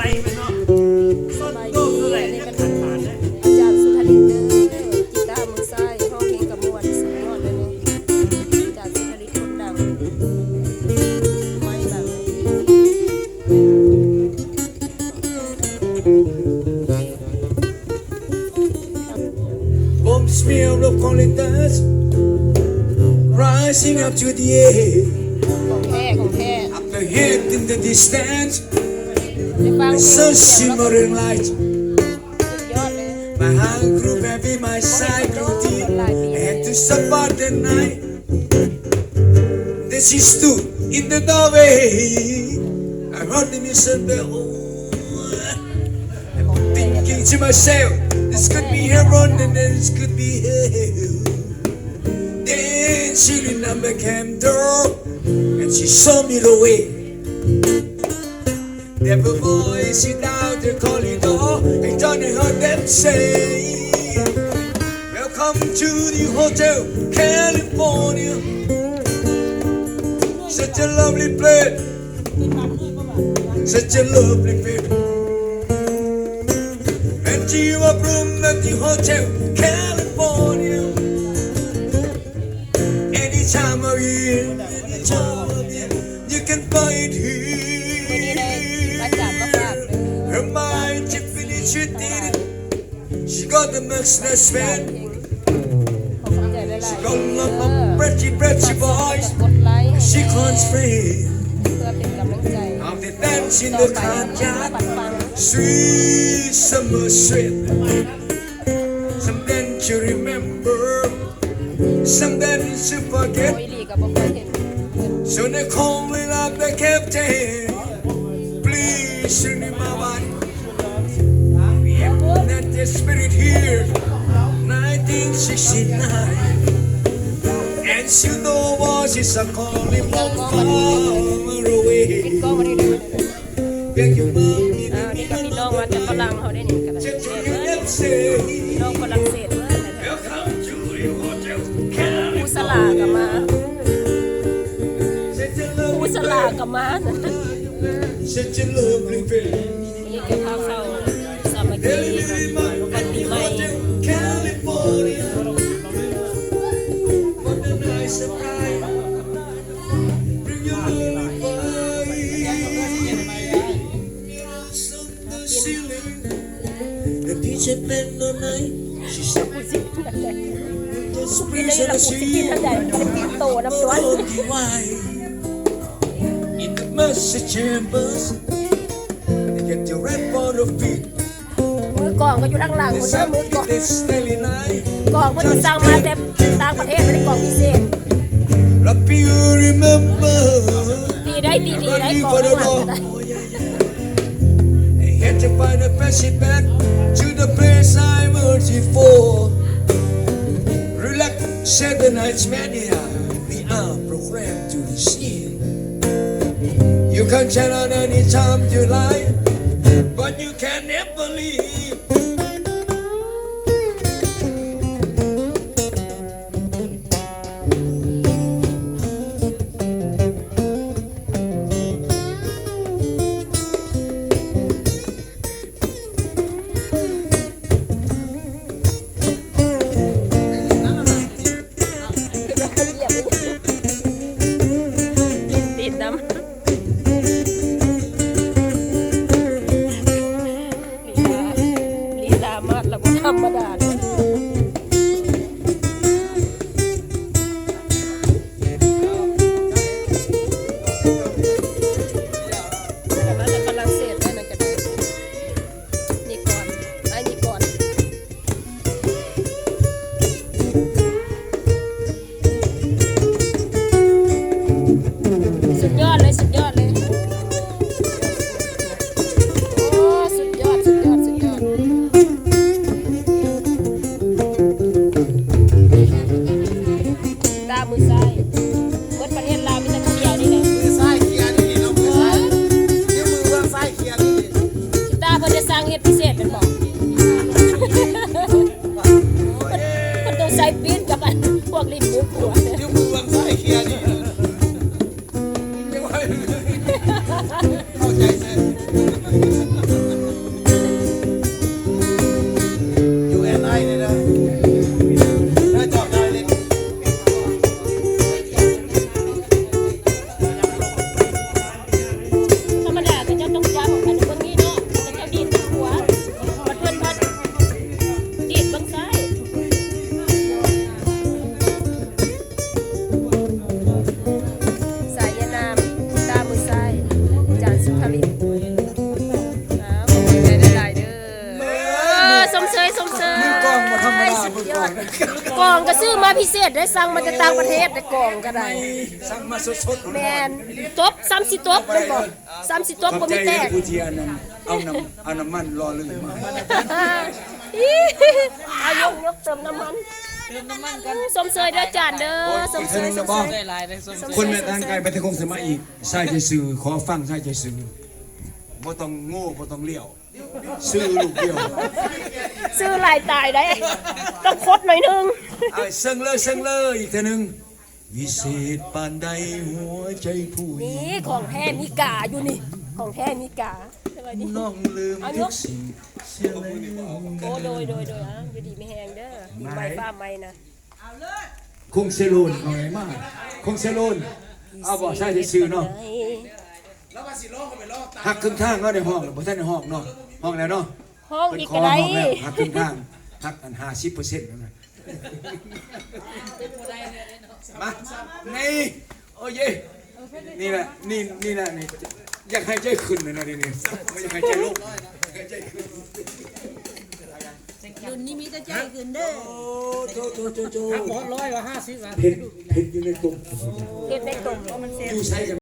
ສະບາຍດີ ອັນນີ້ເປັນອາຈານສຸທະລິດເດີ ກີຕາມືຊ້າຍ ຮ້ອງເພງກະມ່ວນ ສຸດຍອດເລີຍນີ້ ອາຈານສຸທະລິດຄົນດັງ ໄມ້ບັງ. Warm smell of cold dust rising up to the air. ຂອງແທ້ ຂອງແທ້ Up ahead in the distance, ໄດ້ຟັງເພງ the sun ສຽງລາວ shimmering light. ສຸດຍອດເລີຍ My heart grew heavy, my sigh grew deep. I had to stop for the night. This is two in the doorway. I heard the missile bell. I'm thinking to myself, this could be heaven and this could be hell. Then she lit up a candle and she showed me the way. There were voices down the corridor, and Johnny heard them say, "Welcome to the Hotel California. Such a lovely place, such a lovely place. And you a room at the Hotel California. Any time of year, any time of year, you can find it here." ເອີ Her mind, she finished it. She got the next best friend. ຂອບໃຈຫຼາຍໆ She got a lot of pretty, pretty boys. She can't stay. ເພື່ອເປັນກຳລັງໃຈ After dancing the ຕໍ່ໄປ Kajak, ປັດປັງ sweet summer sweet. Some days you remember, some days you forget. ໂອ້ ອີ່ຫຼີກໍບໍ່ຄ່ອຍເຫັນ So they call me up the captain. Please send me my wife. We have that the spirit here. Nineteen sixty-nine. And she know what is a calling from far away. ອ່າ ນີ້ກໍພີ່ນ້ອງມາຈາກຝຣັ່ງເຮົາໄດ້ນີ້ກໍໄດ້ ພີ່ນ້ອງຝຣັ່ງເສດ ຄູສະຫຼາກໍມາ ຄູສະຫຼາກໍມາ ນີ້ກໍພາເຂົ້າສາມັກຄີວັນປີໃໝ່. The D J playing all night. She said, ຜູ້ສິດ ຜູ້ສິດ ຜູ້ສິດ ຜູ້ສິດ ໃນລະພູສິດ ໃນຕີນໂຕນຳຕົວ Don't be why. In the message chambers, they get the red bottle feet. ມືກອງກໍຢູ່ທາງຫຼັງພຸ້ນເດີ ມືກອງ They steady night. ກອງເພິ່ນສັ່ງມາແຕ່ຕ່າງປະເທດ ບໍ່ໄດ້ກອງພິເສດ. But you remember, ຕີໄດ້ ຕີດີໄດ້ ກອງຫຼັງກໍໄດ້. I had to find a passage back to the place I was before. Relax, said the night mania. We are programmed to be seen. You can turn on any time you like, but you can never leave. ຕີນດຳ. ກອງກໍຊື້ມາພິເສດໄດ້ ສັ່ງມາແຕ່ຕ່າງປະເທດໄດ້ ກອງກໍໄດ້ ສັ່ງມາສົດໆ ແມ່ນ ຕົບ ສ່ຳຊິຕົບແມ່ນບໍ່ ສ່ຳຊິຕົບ ຂອບໃຈ ບໍ່ມີແຕກ ຜູ້ທີ່ອັນນັ້ນ ເອົານ້ຳ ເອົານ້ຳມັນຫຼໍ່ລື່ນມາໃຫ້ ເອົາຍົກ ຍົກເຕີມນ້ຳມັນ ເຕີມນ້ຳມັນກັນ ຊົມເຊີຍເດີອາຈານເດີ ໂອ້ຍ ຊົມເຊີຍ ອີກເທື່ອໜຶ່ງນະບໍ່ ຊົມເຊີຍ ຄົນແມ່ນທາງໄກໄປແຕ່ຄົງເສມາອີກ ຊາຍໃຈຊື່ ຂໍຟັງຊາຍໃຈຊື່ ບໍ່ຕ້ອງໂງ່ ບໍ່ຕ້ອງລ້ຽວ ຊື່ລູກດຽວ ຊື່ຫຼາຍຕາຍໄດ໋ ຕ້ອງຄົດໜ້ອຍໜຶ່ງ ອ້າຍ ເຊິ່ງເລີຍ ເຊິ່ງເລີຍ ອີກເທື່ອໜຶ່ງ ວິເສດປານໃດຫົວໃຈຜູ້ຍິງ ນີ້ຂອງແທ້ມີກາຢູ່ນີ້ ຂອງແທ້ມີກາ ສະບາຍດີ ນ້ອງລືມທຸກສິ່ງເສຍແລ້ວ ໂອ້ ໂດຍ ໂດຍ ໂດຍ ອ່າ ຢູ່ດີມີແຮງເດີ ປີໃໝ່ຟ້າໃໝ່ນະ ຄົງເຊໂລນ ເອົາໃຫ້ມາ ຄົງເຊໂລນ ເອົາບໍ່ ໃຊ້ຊື່ເນາະ ຮັກເຄິ່ງທາງເນາະ ໄດ້ຮ້ອງແລ້ວ ບໍ່ທັນໄດ້ຮ້ອງເນາະ ຮ້ອງແລ້ວເນາະ ຮ້ອງອີກກໍໄດ້ ເພິ່ນຂໍຮ້ອງແລ້ວ ຮັກເຄິ່ງທາງ ຮັກອັນຫ້າສິບເປີເຊັນນັ້ນນະ ມາ ນີ້ ໂອ້ເຢ ນີ້ແຫຼະ ນີ້ ນີ້ແຫຼະ ນີ້ ຢາກໃຫ້ໃຈຂຶ້ນແມ່ນບໍ່ນີ້ ບໍ່ຢາກໃຫ້ໃຈລົງ ໃຫ້ໃຈຂຶ້ນ ລຸ້ນນີ້ມີແຕ່ໃຈຂຶ້ນເດີ ໂອ້ ໂຈ ໂຈ ໂຈ ໂຈ ຮັບບໍ່ຮອດຮ້ອຍວ່າຫ້າສິບວ່າ ເພັດ ເພັດຢູ່ໃນຕົມ ເພັດໃນຕົມ ຢູ່ໃສກັນ